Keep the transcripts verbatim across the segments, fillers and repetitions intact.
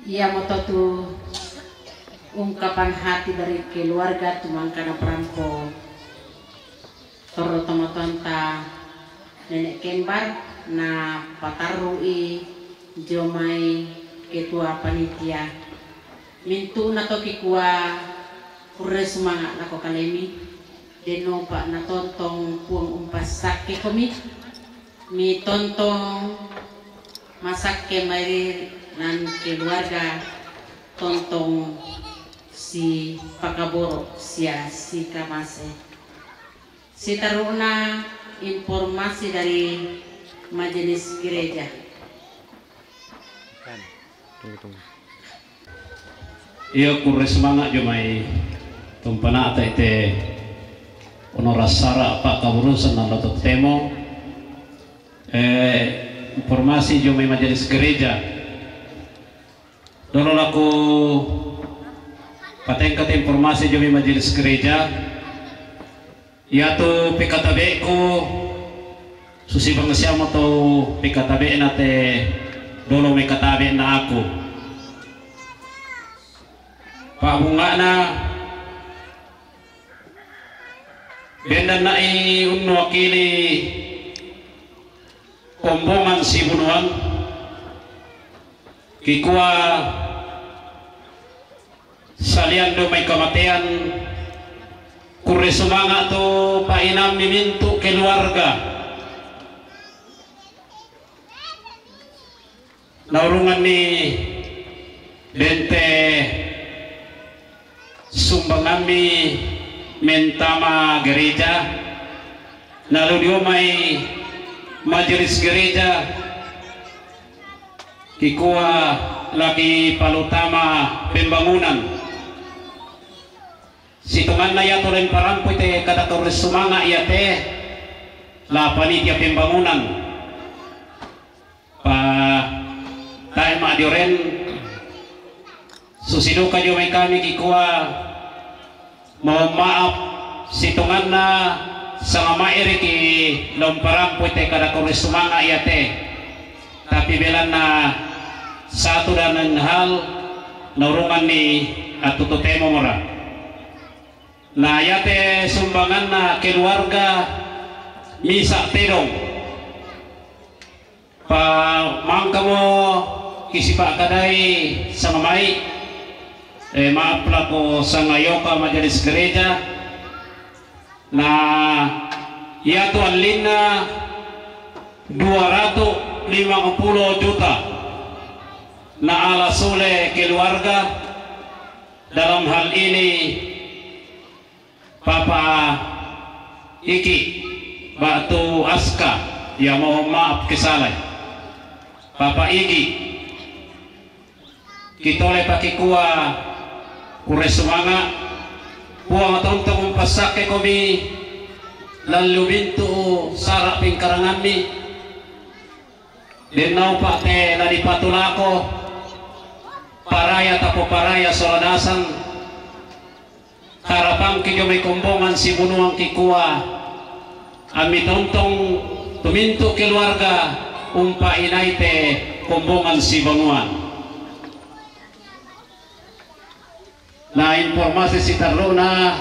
Iyamoto tu ungkapan hati dari keluarga tu mangkana parampo. Torro tomatoanta nenek kembar na patarru'i jomai ketua panitia. Mintu'na to kikua kurre sumanga' lako kalemi, dennopa natontong Puang umpassakkekomi, mitontong masakke mai ri lan keluarga, tontong sipakaboro' sia sikamase. Siterru'na informasi dari Majelis Gereja. Iyo kurre sumanga' jomai tompana'ta ite onora sara' pa'kaburusan allo tottemo. Eh, informasi jomai Majelis Gereja. Dolo laku patengka te informasi jomai Majelis Gereja. Iatu pekatabe'ku susi bangsiamo tau pekatabe'na te dolo mekatabe'na aku. Pa'bunga'na bendanna'i unnuakili kombongan sibunuan, kikua salian dio mai kamatean, kurre sumanga' tu pa'inammi mintu' keluarga. Naurunganni bente sumbangammi mentama gereja, nalu dio mai majelis gereja, kikua laki palutama pembangunan. Sitonganna iatu lain parampoi te kada kurre sumanga' iate la panitia pembangunan. Pa tae' ma'dioren susi duka dio mai kami kikua mohon maaf sitonganna sanga mae'riki la umparampoi te kada kurre sumanga' iate. Tapi belanna satu dan lain hal naurunganni attutu temomora. Na iate sumbanganna keluarga misa' tedong. Pa mangkamo kisipa'kadai sanga mai, eh, maaf lako sanga yoka majelis gereja, na iatu allinna dua ratu limang pulo juta na ala sule keluarga dalam hal ini Papa Iki ba'tu Aska, ya mohon maaf kesalai. Papa Iki, kitole pakikua kurre sumanga', Puang tontong umpassakkekomi lallu mintu' sara' pingkarangammi, dennaupa te la dipatulako paraya tapoparaya sola nasang. Harapangki dio mai kombongan sibunuang kikua, ammi tontong tu mintu' keluarga umpa'inai te kombongan sibanuan. Na informasi siterru'na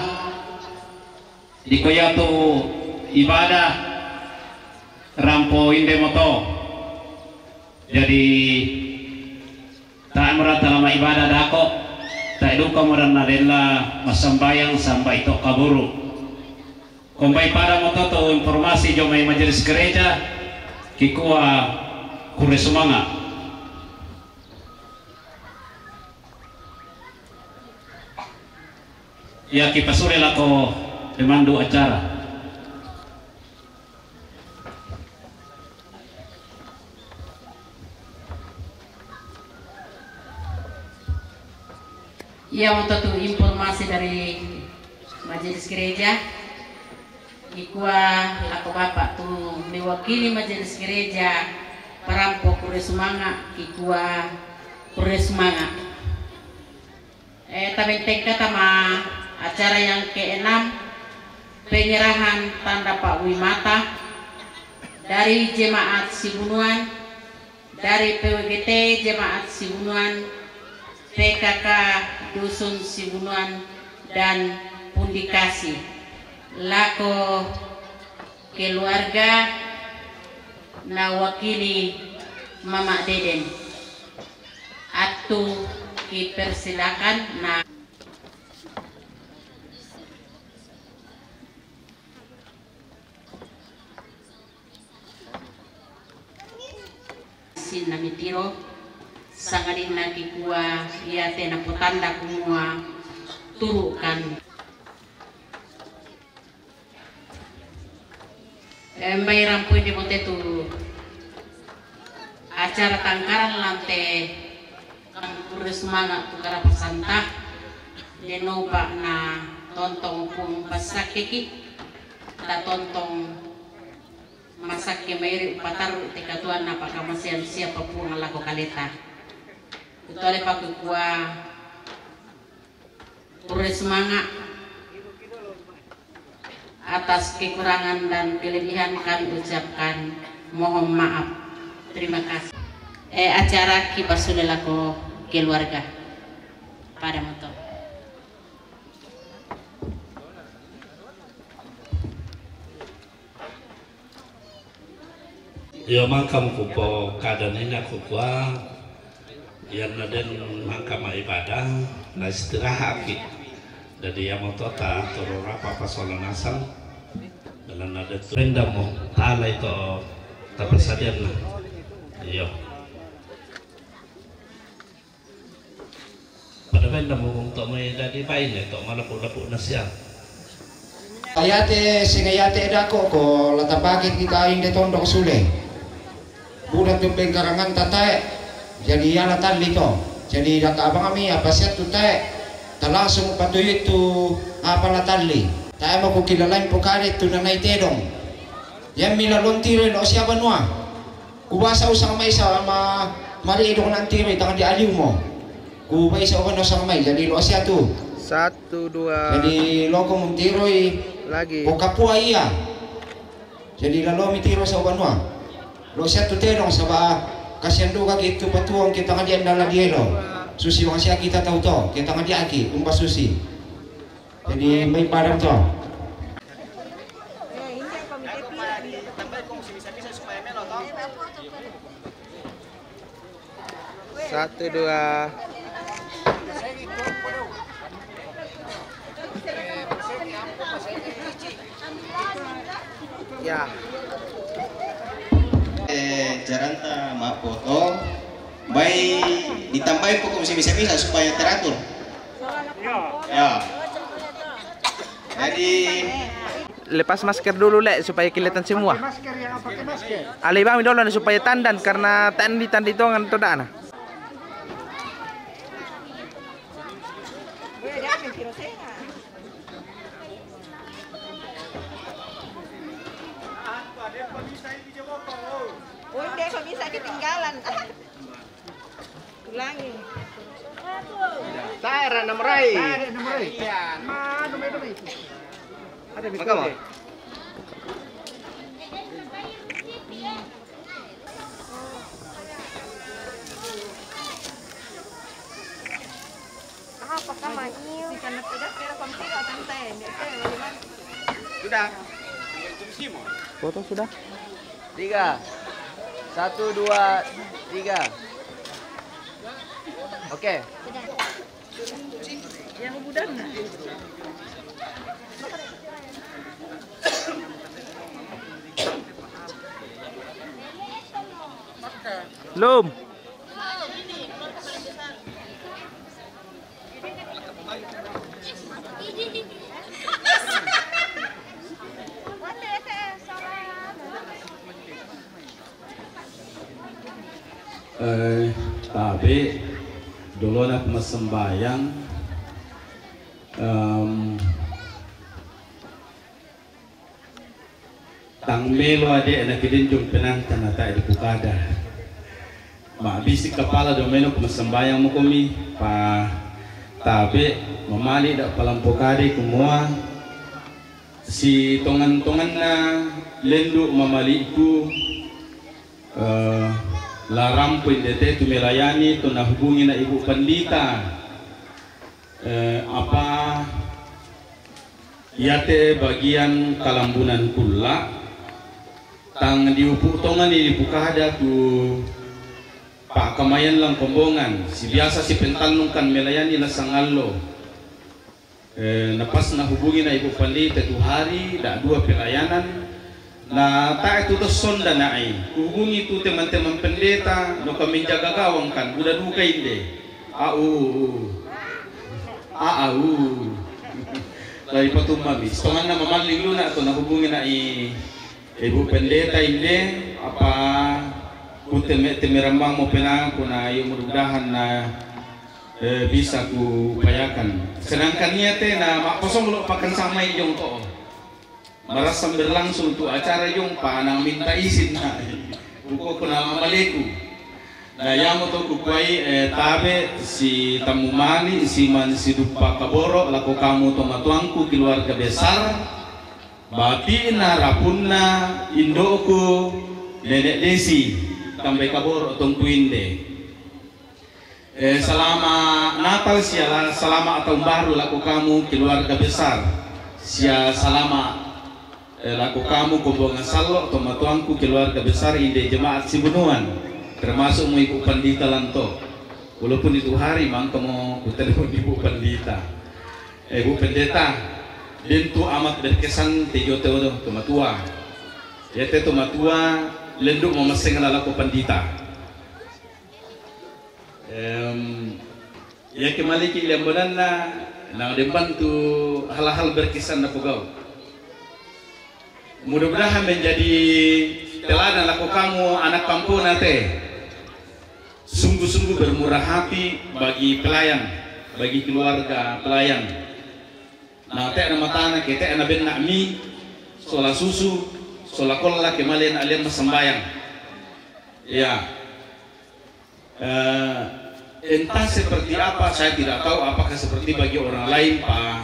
dikua iatu ibadah rampo indemoto. Jadi, tae' mora tala ma'ibada dako', tae' duka mora nadella massambayang samba'i to' kaburu'. Kombai pada moto tu informasi dio mai majelis gereja, kikua kurre sumanga'. Iya kipasule lako pemandu acara. Iyamoto tu informasi dari majelis gereja. Kikua lako Bapak tu mewakili majelis gereja parampo kurre sumanga', kikua kurre sumanga'. Eh, tabentengka tama acara yang keenam, penyerahan tanda pa'wimata dari jemaat Sibunuan, dari P W G T jemaat Sibunuan, P K K Dusun Sibunuan dan Pundi Kasih. Lako keluarga na wakili Mama Deden. Atu kipersilakan na Sinna mitiro, sangadinna kikua iate napotanda kumua turukan. Embai rampui di mote tu acara tangkaran lante kan kurus manga tu karapasanta denopa na tontong pung pasakiki ta tontong Masakke mairi upatarru te katuanna pakamasean siapa Puang lako kaleta. Kutole pakukua, pure semangat. Atas kekurangan dan kelebihan kami ucapkan mohon maaf. Terima kasih. Eh, acara kipasule lako keluarga. Pada moto. Iyo, mangkam kupo kada nina kukua, iyanna den mangkama ibadah, na istirahat ki. Jadi iya motota toro rapa pasola nasang, dalam nada tu. Benda mo talai to tapasadian na. Iyo. Pada benda murung to mai dadi baine to malapu-lapu nasiang. Ayate sing ayate dako ko lata paket kita inde tondok sule. Buda tu pengkarangan tatae. Jadi yala talli to. Jadi daka abang ami apa siat tu tae. Talangsung patuyut tu apa la talli. Tae maku kilalain pokade tu nanai tedong. Yammi lalong tiro lo sia banua. Kubasa usang mai sa ma mari idong nanti mai tangan di aliu mo. Kubaisa ukan usang mai jadi lo sia tu. Satu, dua. Jadi loko muntiroi. Lagi. Ko kapua iya. Jadi lalo mitiro sa banua. Lo sia tu tedong saba kasian duka gitu patuang kita tangan di andala dielo. Susi wang sia kita tau to kita tangan di aki umba susi. Jadi mai padam to. Satu, dua. Ya. Eh, jaranta mapoto. Bai ditambai poko bisa-bisa supaya teratur. Ya. Jadi lepas masker dulu, Lek, supaya kelihatan semua. Pakai masker, yang pakai masker. Ale bang dolo supaya tandan karena tandi tandi tongan to dana. Udah kok bisa ketinggalan. Ulangi. Tae ra na marai. Tae ra na marai. Iya. Ma, dumai, dumai. Ada. Maka, Ma. Apa ka mai? Sudah. Foto sudah. Tiga. Satu, dua, tiga. Oke. Belum. Eh, tabe, dolona pemasembayang, em, Tang melo ade na kidinjung penanta na tae di pukada. Ma bisi kapala do melo ku masambayang mo komi pa tabe mamali da palampokade kumua si tongan-tonganna lendu mamaliku, eh, La rampo inde te tu melayani to nahubungi na Ibu Pandita. Eh, apa, iate bagian kalambunan kulla, tang diupu tongani dipukada tu pakamayan langkombongan, si biasa si pentallungkan melayani la sangallo. Eh, na pas nahubungi na Ibu Pandita tu hari, da dua pelayanan, na tae tu to sonda nae. Kuhubungi tu teman-teman pendeta, no kami jaga gawang kan, buda duka inde. Au, au. Dari patumami. Setonganna mamalling luna to nahubungi na i Ibu Pendeta inde, apa ku teme-, temerambang mo penangku na, iyo, mudah-mudahan na, eh, bisa ku upayakan. Sedangkan niate na maposong lo pakan samai jong to. Marasa berlangsung tu acara jong pa nang minta izin na. Buko ku na maleku. Na yamo to kukuai, eh, tabe si tamu mali, si man si dupa kaboro, lako kamu to matuangku keluarga besar. Bati na rapunna indoku Nenek Desi, tambai kaboro tongku inde. Eh, salama Natal sia la-, salama tahun baru lako kamu keluarga besar. Sia salama, eh, lako kamu kombongan sallo to matuangku keluarga besar inde jemaat Sibunuan. Termasuk mu Ibu Pandita lanto. Walaupun itu hari mangka mo kutelepon Ibu Pandita. Eh, Bu Pendeta, den tu amat berkesan te jo te odo, to matua. Ya te to matua, lenduk mamasseng lako pandita. Em, ya kemaliki lembonanna, nang demban tu hal-hal berkesan na pogau. Mudah-mudahan menjadi teladan lako kamu anak kampona te. Sungguh-sungguh bermurah hati bagi pelayan, bagi keluarga pelayan. Na te na matana ke te na benna mi, sola susu, sola kolla ke male na alem sembayang. Ya. Eh, entah seperti apa, saya tidak tahu apakah seperti bagi orang lain, Pak.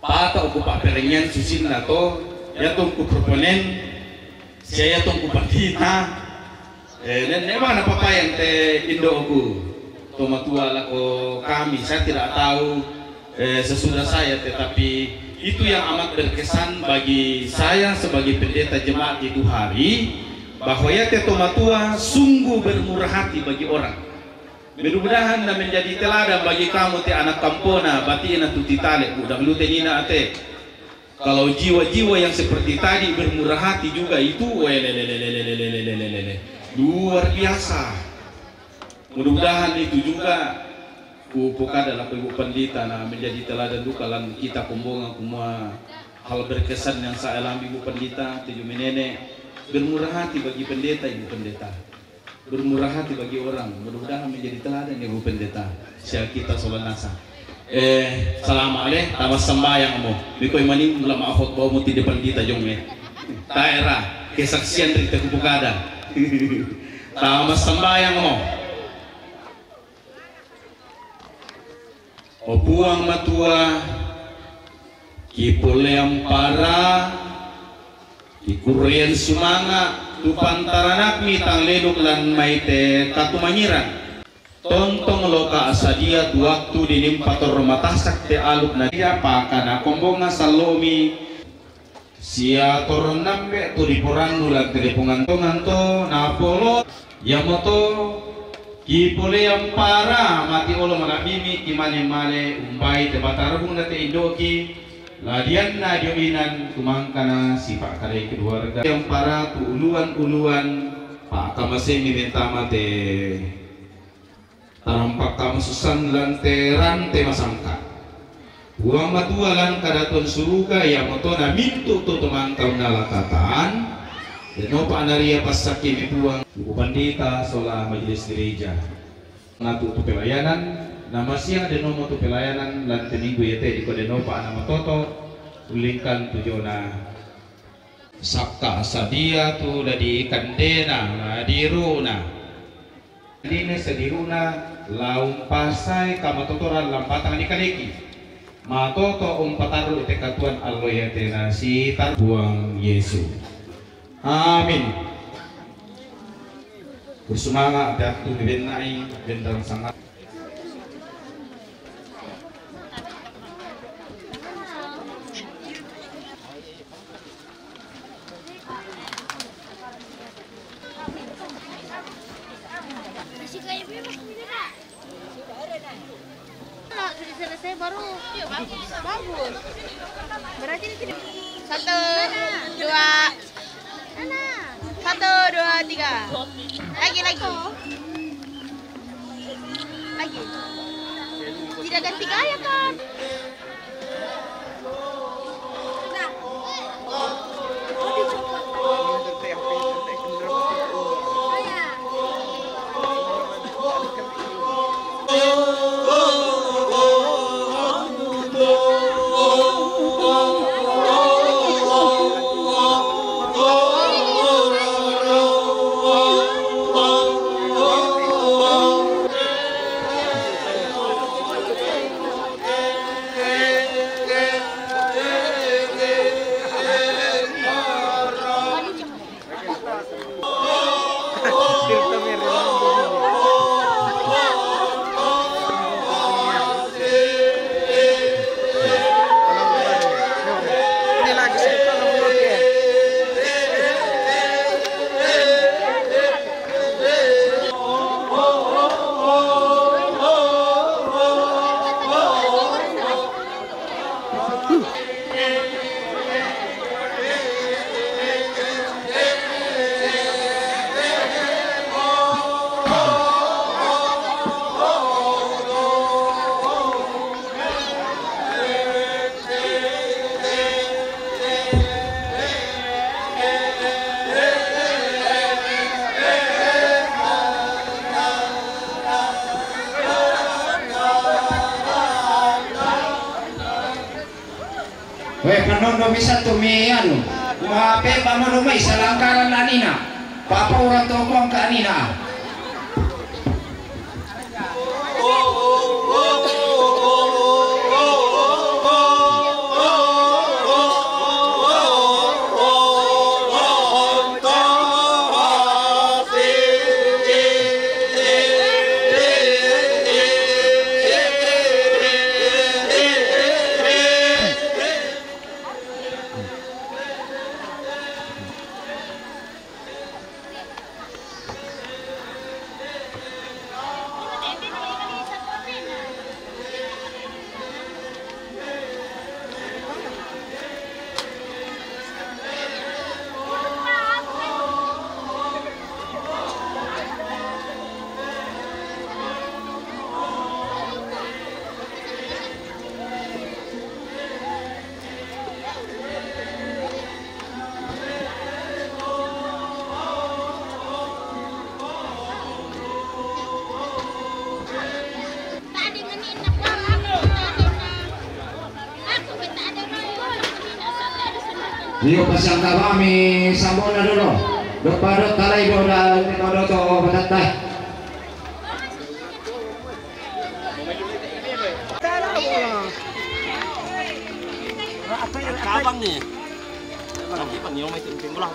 Pata oku pa perengian susinna to, ya tongku proponen, sia ya tongku pandita. Eh, ne, ne mana papayan te indoku, to matua lako kami, saya tidak tahu, eh, sesudah saya, tetapi itu yang amat berkesan bagi saya sebagai pendeta jemaat itu hari, bahwa ya te to matua sungguh bermurah hati bagi orang. Mudah-mudahan na menjadi teladan bagi kamu te anak kampona, batina tu titale, budak lu tenina ate. Kalau jiwa-jiwa yang seperti tadi bermurah hati juga itu, welelelelelelelelelele. Luar biasa. Mudah-mudahan itu juga ku pokada lako Ibu Pandita na menjadi teladan duka lan kita kombongan kumua hal berkesan yang saya alami Ibu Pandita, tujuh menene. Bermurah hati bagi pendeta, Ibu Pendeta. Bermurah hati bagi orang, mudah-mudahan menjadi teladan ya Bu Pendeta. Siang kita sola nasa. Eh, salama le, tama sembayang mo. Bikoi mani mula ma khotbah mo ti depan kita jong me. Taera, kesaksian ri te kupukada. Tama sembayang mo. O Puang Matua, kipolean para, kikurrean sumanga, tu pantaranakmi tang ledok lan mai te katumangiran. Tontong loka sadia tu waktu dinim patorro matasak te aluk na dia pakana kombonga sallomi. Sia torong nambe tu diporannu lan te lepongan tongan to napolo. Iamoto kipolean para mati olo manabbimi kimane-mane umbai te patarung na te indoki ladianna dio inan tumangkana sipakkadai keluarga. Yang para tu uluan-uluan pakkamasemi mentama te. Tarampak kamasusan lan te rante masangka. Puang Matua lan Kadaton Suruga, iamoto na mintu to tumangkang nalakatan, denopa naria passakkimi Puang. Ibu Pandita sola Majelis Gereja. Natu tu pelayanan, namasiang denomo tu pelayanan lan te minggu iate diko denopa ana matoto, ulingkan tujona. Sakka sadia tu dadi kandena, na diruna. Dine sediruna la umpasai kamatotoran lampatang dikaleki. Matoto umpatarru te katuan allo iatena sitar Puang Yesu. Amin. Bersumanga' biattu bennai bendang sanga. Kalau sudah selesai baru. Iya, bagus. Bagus. Berarti ini tidak. Satu, dua. Satu, dua, tiga. Lagi, lagi. Lagi. Tidak ganti gaya, kan? Weh, pannondo bisa tu mi anu. Wa pe pamono mai salangkaran anina. Papa orang toko angka anina. Iyo, pasangka mami sambona dolo. Doppa do talai do da metode to patatta. Abang nih. Lagi pang yung may timpim mo lang.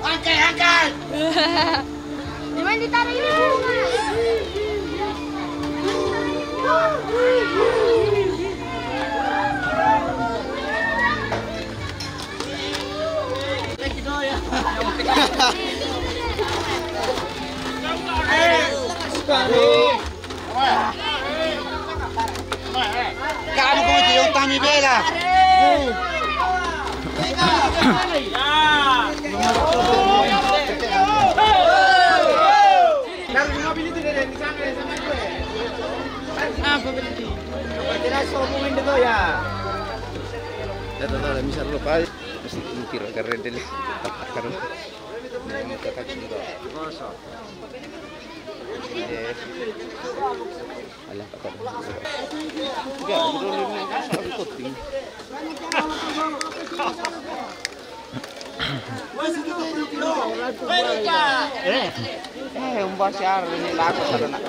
Angkat, angkat. Cuman ditaruh ini, Bu. Kamu kau macam yang tami bela. Ya, tak tahu lah, misal lo, Pak. Mesti mikir, karena dia lihat. Karena dia lihat. Alah, kata dia. Enggak, aku dulu ini kan soal ikutin. Eh, eh, umbah siar ini lagu karena.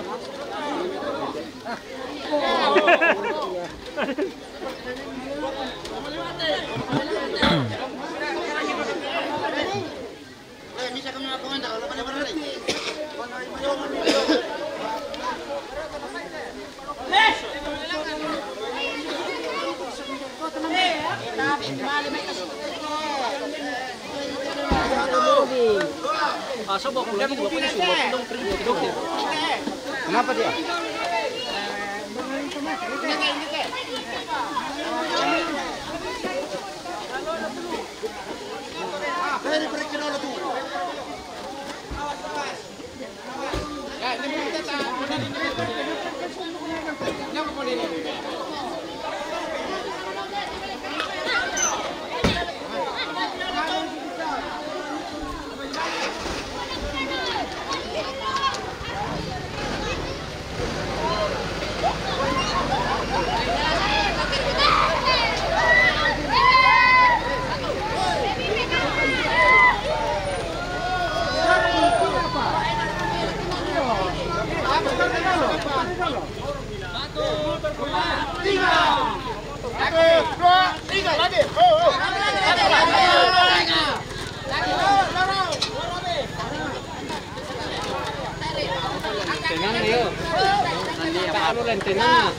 Kenapa dia? Tenang, yuk. Tenang.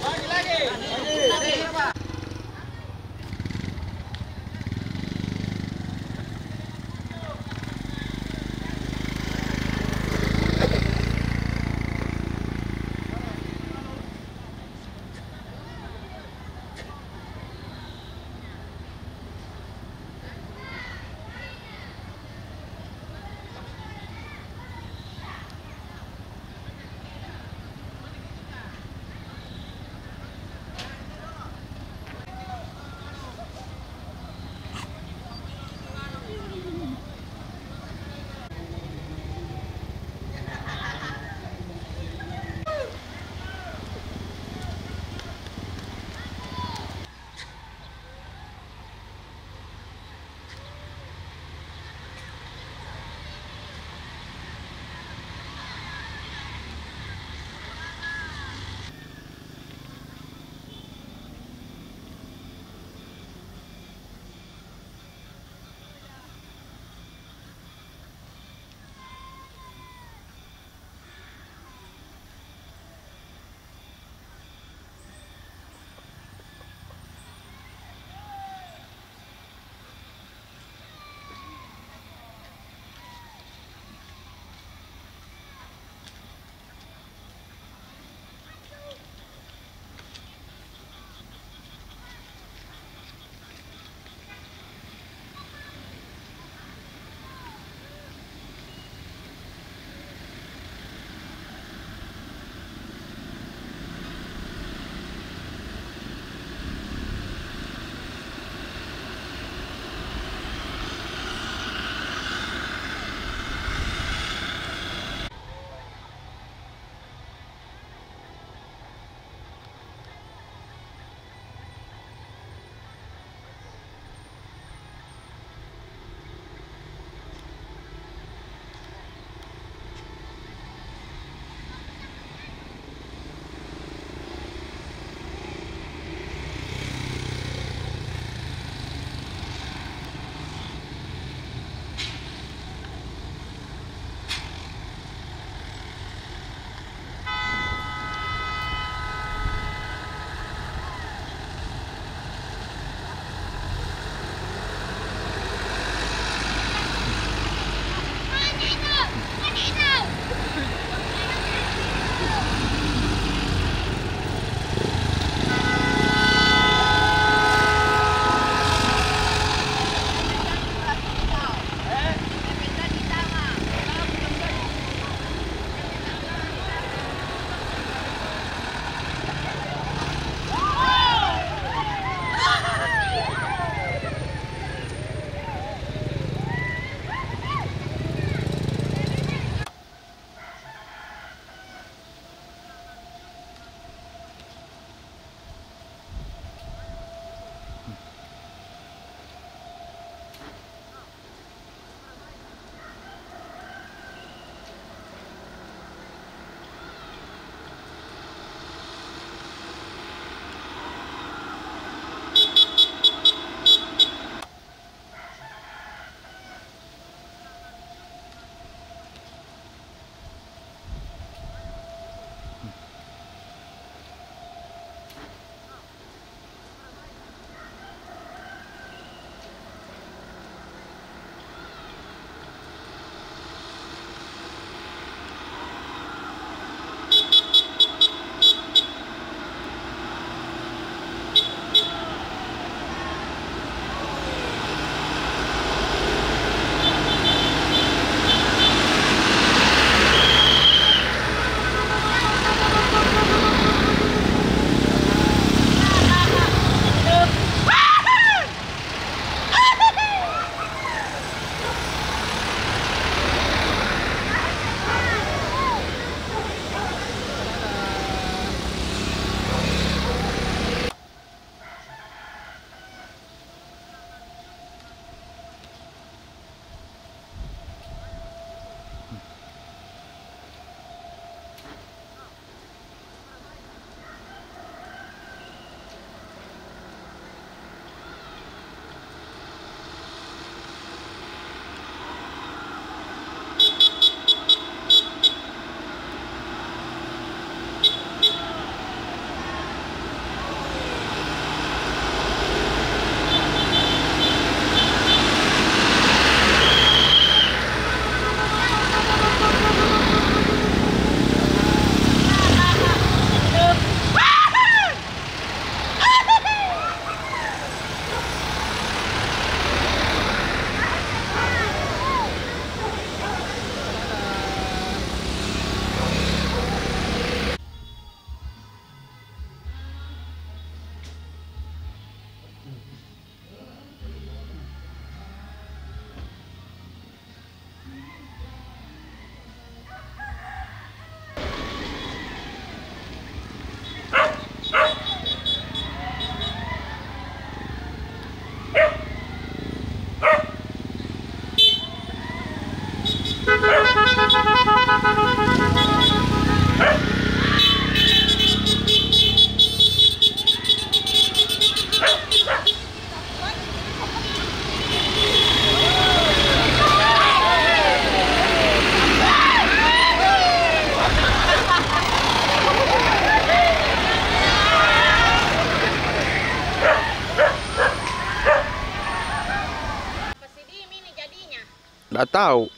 Atau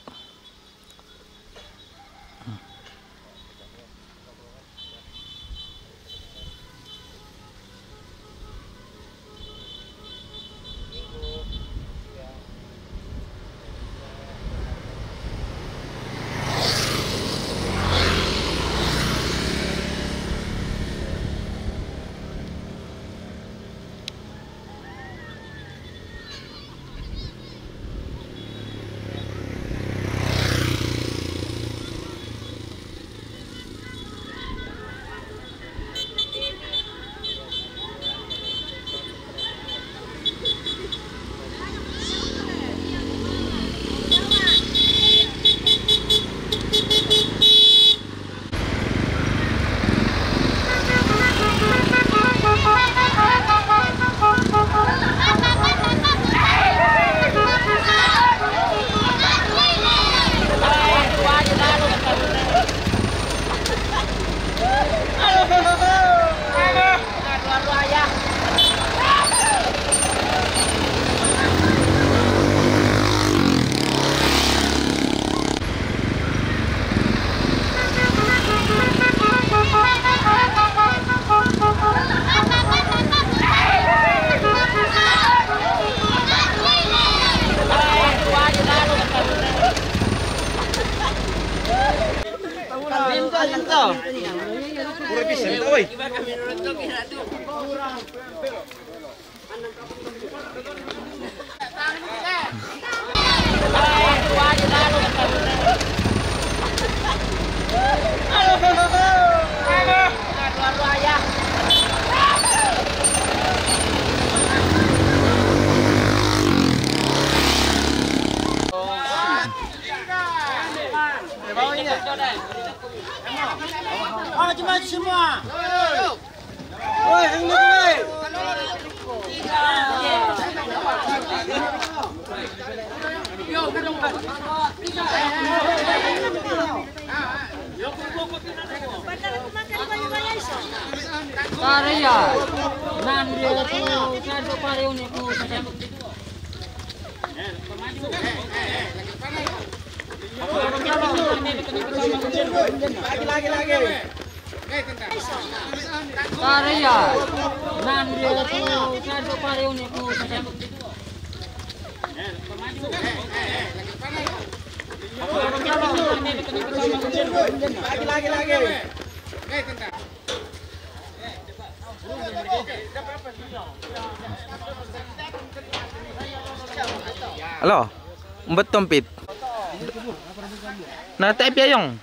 Pare ya. Nanu dia tu, kan tu pare uni ku. Lagi, lagi, lagi. Pare ya. Nanu dia tu, kan tu pare uni ku. Lagi, lagi, lagi. Halo, umbet tompit. Na, te piayong.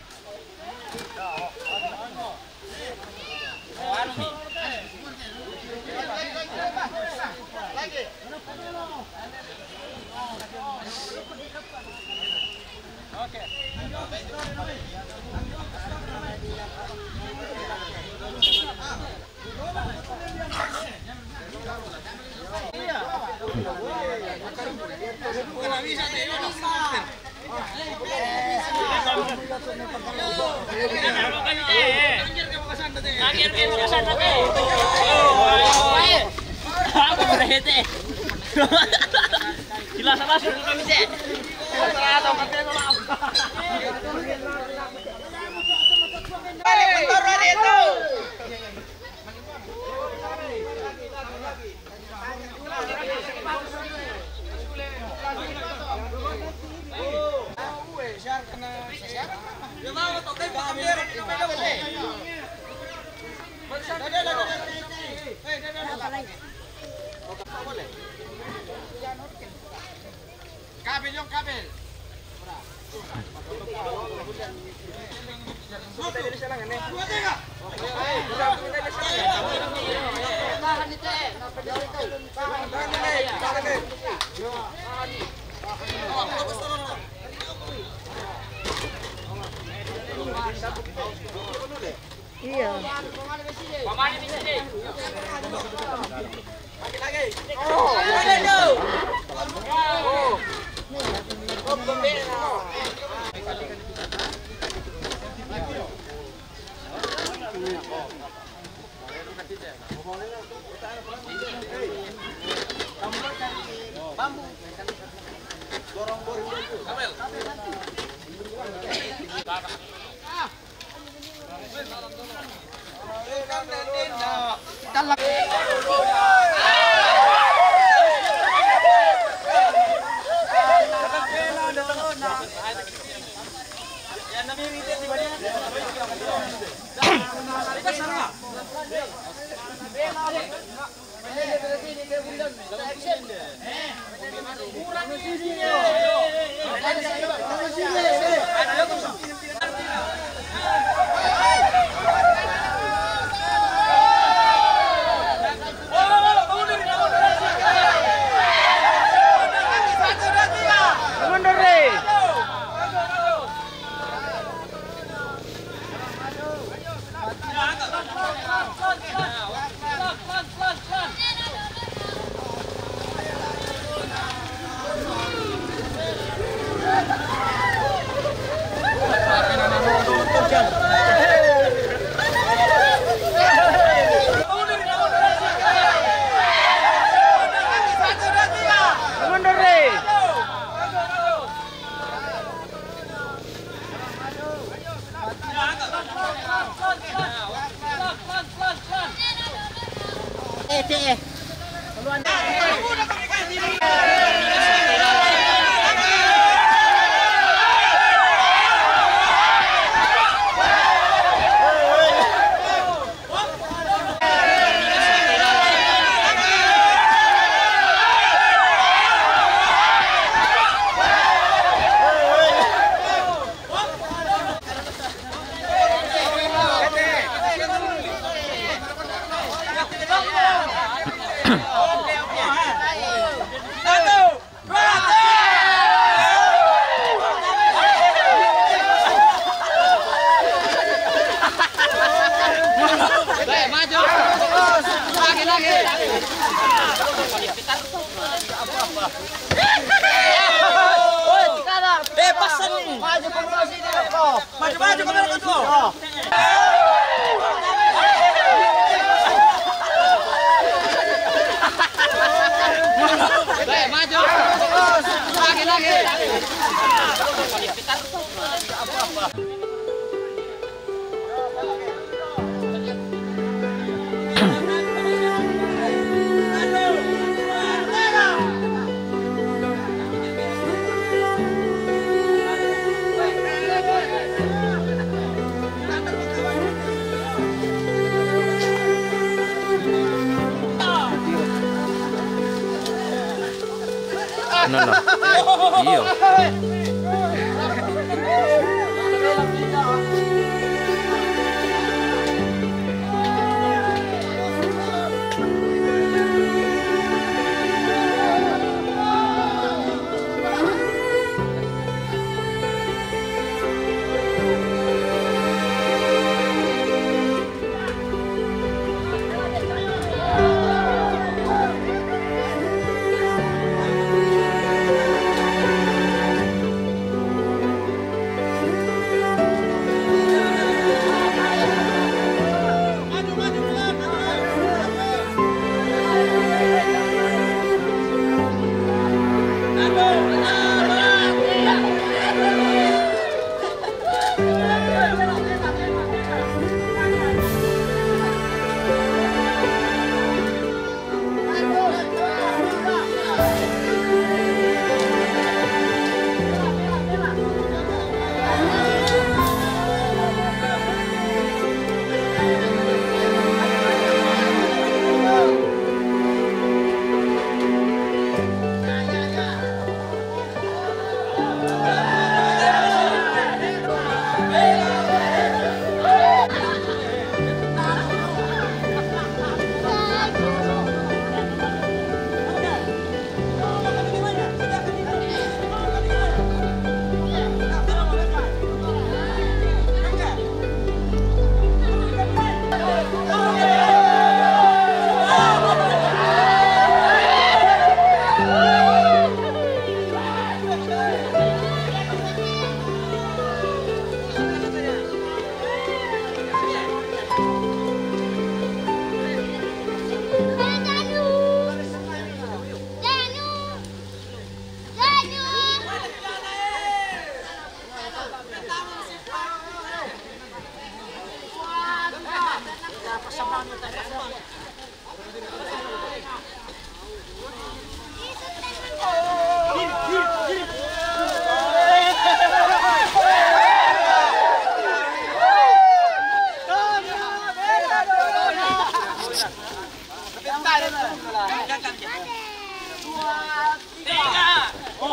Jelas apa suruh kami cek. Kabel, yung kabel. Iya. Eh, pasang. Maju, maju, maju, maju. Lagi, lagi. No, no. Io.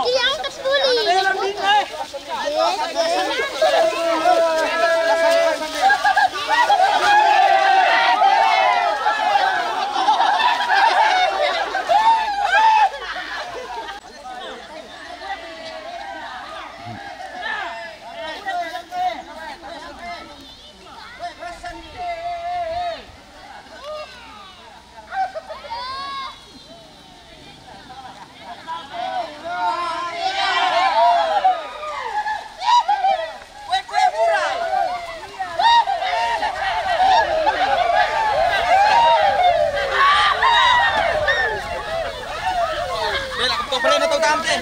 Diangkat dulu. Bela, kau pernah tahu tante?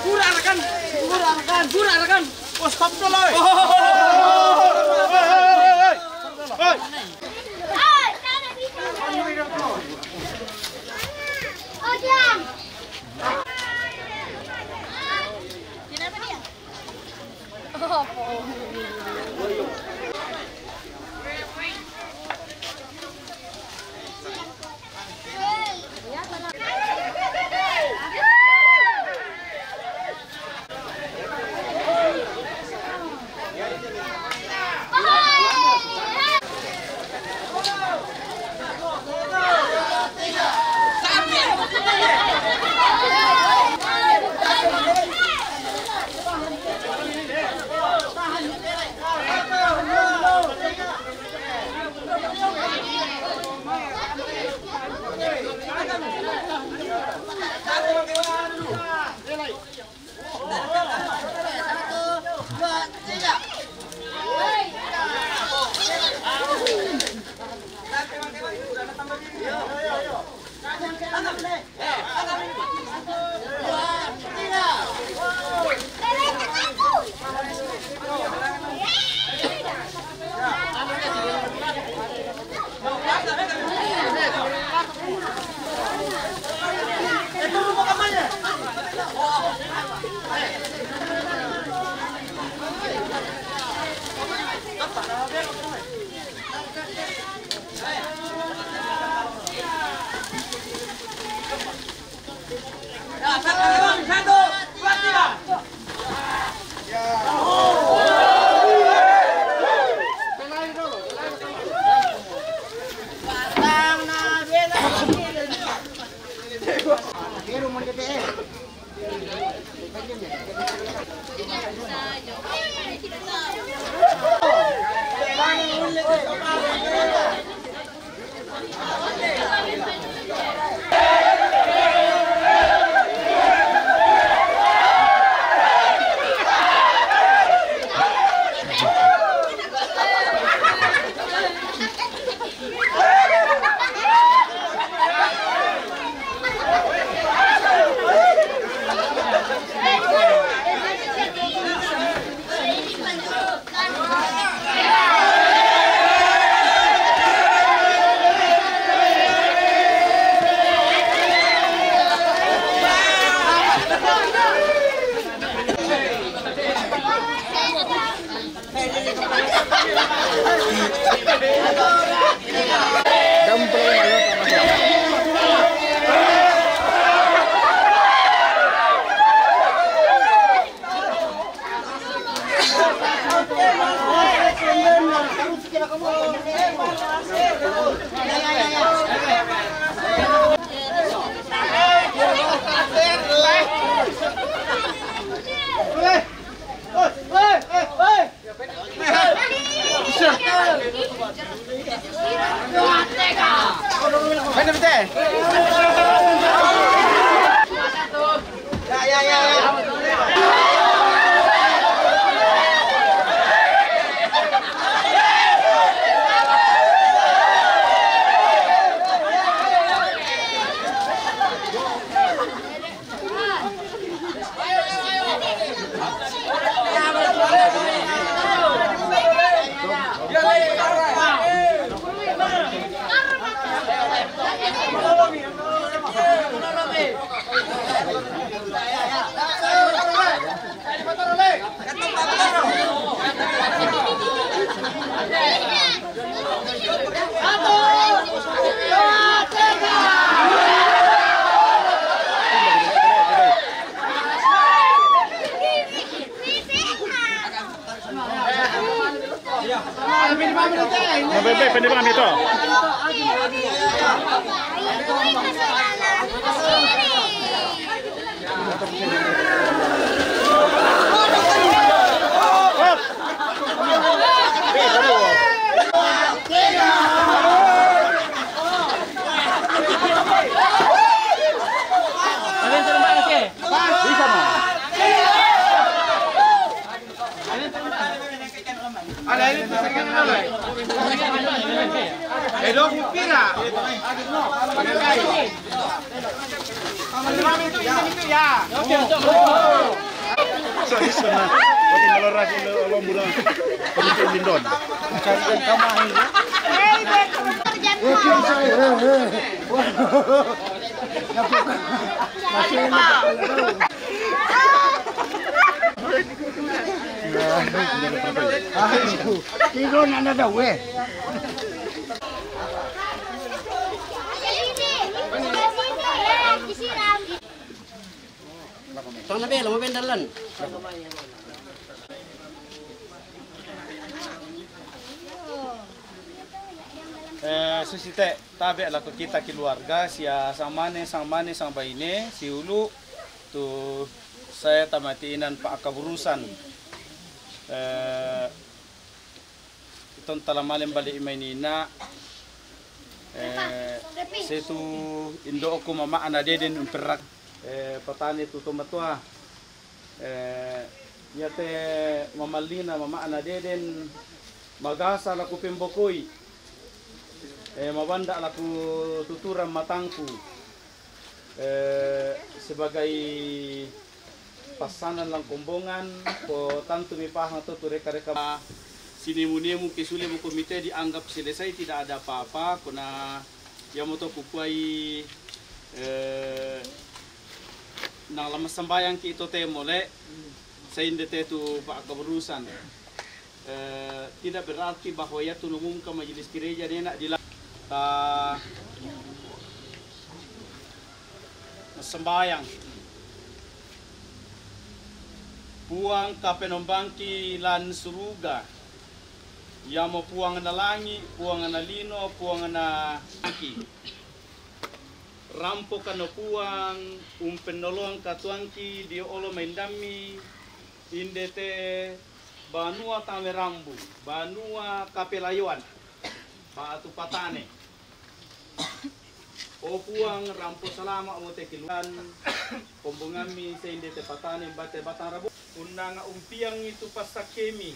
Gura arakan, gura arakan, gura arakan. Oh, stop dulu, oi. Oi, oi, oi, oi. Oi. Kenapa dia? Mabebe, pwede ba kami ito? Ada ini tuh, saya kenal, eh. Eh, dua puluh pira? Tigo na na daw eh. Tong na be, lumabendar lan. Eh, susite, tabe' lako kita keluarga, sia sangmane, sangmane, sangbaine, si ulu, tu saya tamati inan pa akaburusan. Eh, Iton talamaleng bali' mai nina, eh, setu indo'ku mama'na deden umperrak, eh, patane tu tomatoa, eh, iate mamallina mama'na deden magasa laku pembokoi, eh, mabanda' laku tuturan matangku. Eh, sebagai passanan lan kombongan, ko tantu mipahang to tu reka-reka. Sinemu-nemu ke sule mo komite dianggap selesai, tidak ada apa-apa, kona iamoto kukuai, eh, nang lama sambayang ki to te mole, sainde te tu pa akaburusan. Eh, tidak berarti bahwa ia tu numungka majelis gereja ni enak dila-, ta sembayang. Puang kapenombangki lan suruga, iamo Puang na langi', Puang na lino, Puang na aki. Rampokan no Puang, umpennolong katuangki dio olo maindammi, inde te banua tame rambu, banua kapelayoan, ba'tu patane. O Puang, rampo salama' mo te kiluan, kombongammi sainde te patane mbate batang rabu. Unnanga umpiangi tu passakkemi.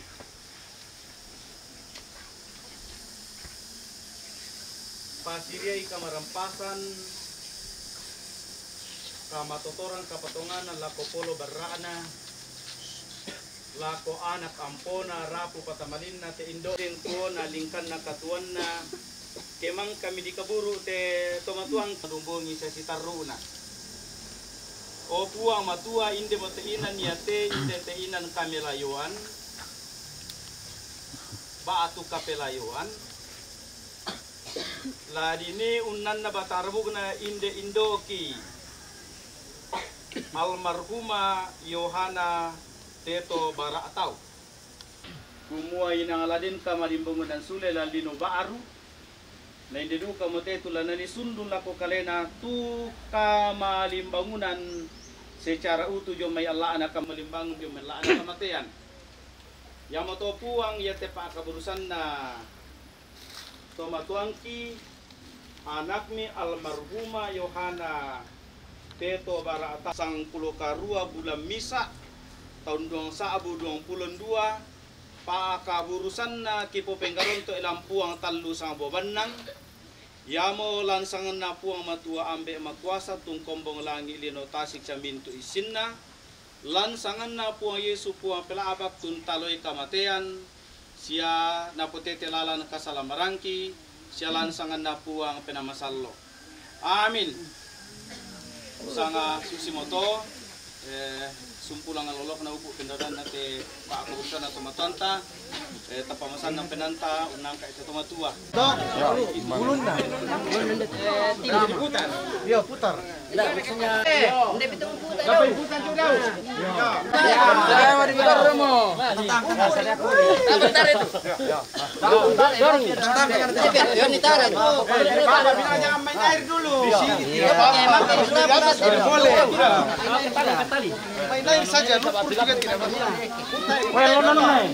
Pasiriai kamarampasan, kamatotoran, kapatonganan lako polo barra'na, lako anak ampona, rapu patamalinna te indo, dengkuona, lingkanna katuanna, kemang kami dikaburu te tomatuang, kadumbongi sesi tarru'na. O Puang Matua, inde mo te inan iate, inde te inan kamelayoan, ba'tu kapelayoan, la dini unnanna batang rabukna inde indoki, almarhuma Yohana Teto Bara' Tau. Kumua inang la den kamalimbangunan sule lan lino ba'ru, na inde duka mo te tu la nani sundun lako kalena tu kamalimbangunan secara utuh jomai Allahna kamalimbangun jomai Allahna kamatean. Iamoto Puang iate pa'kaburusanna tomatuangki, anakmi almarhuma Yohana Teto Bara' Tau, sangpulo karua bulan misa', taun duang sa'bu duang pulo dua, pa'kaburusanna kipopenggaronto' elang Puang tallu sanga bua bannang, iamo lansanganna Puang Matua Ambe' Makuasa tungkombong langi' lino tasik samintu' issinna, lansanganna Puang Yesu Puang pela'bak tuntaloi kamatean, sia napotete lalan kasalamarangki, sia lansanganna Puang penamasallo. Amin. Sanga susimoto, eh, sumpulang lolokna upu' pendadanna te pa'kaburusanna tomatuanta, eh, tapamasanna penanta unnangka' ite tomatua. Ulunna. Iya, putar. Nda, maksudnya, nda pitung putar. Berapa ibu tadi, Daud? Saya mau diputar dulu, mau. Bentar itu. Yo, ni taran. Kalau bilang jangan main air dulu. Di sini. Iya, Pak. Boleh. Main air saja, lumpur juga tidak masalah. Weh, lo, lo, lo, eh.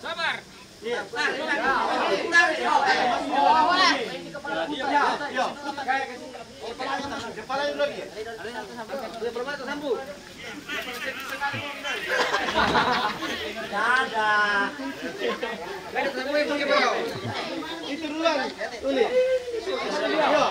Sabar. Itu duluan, Uli. Yo.